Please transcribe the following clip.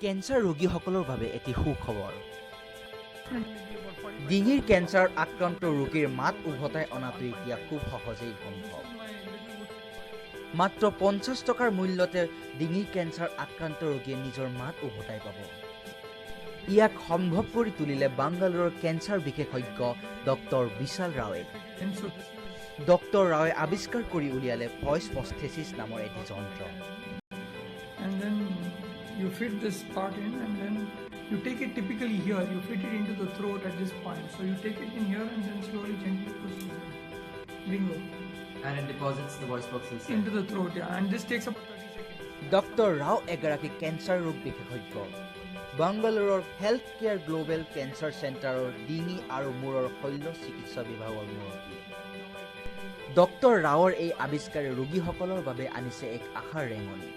Cancer ৰোগীসকলৰ বাবে এটি সুখবৰ। ডিঙিৰ কেঞ্চাৰত আক্ৰান্ত ৰোগীৰ মাত উভতাই অনাটো এতিয়া খুব সহজেই সম্ভৱ। মাত্ৰ 50 টকাৰ মূল্যতে ডিঙিৰ কেঞ্চাৰ আক্ৰান্ত ৰোগীয়ে নিজৰ মাত উভতাই পাব। ইয়াক সম্ভৱ কৰি তুলিলে বাংগালোৰৰ কেঞ্চাৰ বিশেষজ্ঞ ডক্টৰ বিশাল ৰাৱে। ডক্টৰ ৰাৱে আৱিষ্কাৰ কৰি উলিয়ালে ভইচ প্ৰস্থেচিছ নামৰ এটি যন্ত্ৰ। And then you fit this part in, and then you take it typically here, you fit it into the throat at this point. So you take it in here and then slowly, gently push it in. Bingo. And it deposits the voice box inside. Into the throat, yeah. And this takes about 30 seconds. Doctor Rao এগৰাকী cancer ৰোগ বিশেষজ্ঞ। বাংগালোৰৰ health care global cancer চেণ্টাৰৰ ডিঙি আৰু মূৰৰ শল্য চিকিৎসা বিভাগৰ মুৰব্বী। ডক্টৰ ৰাওৰ এই আৱিষ্কাৰে ৰোগীসকলৰ বাবে আনিছে এক আশাৰ ৰেঙনি।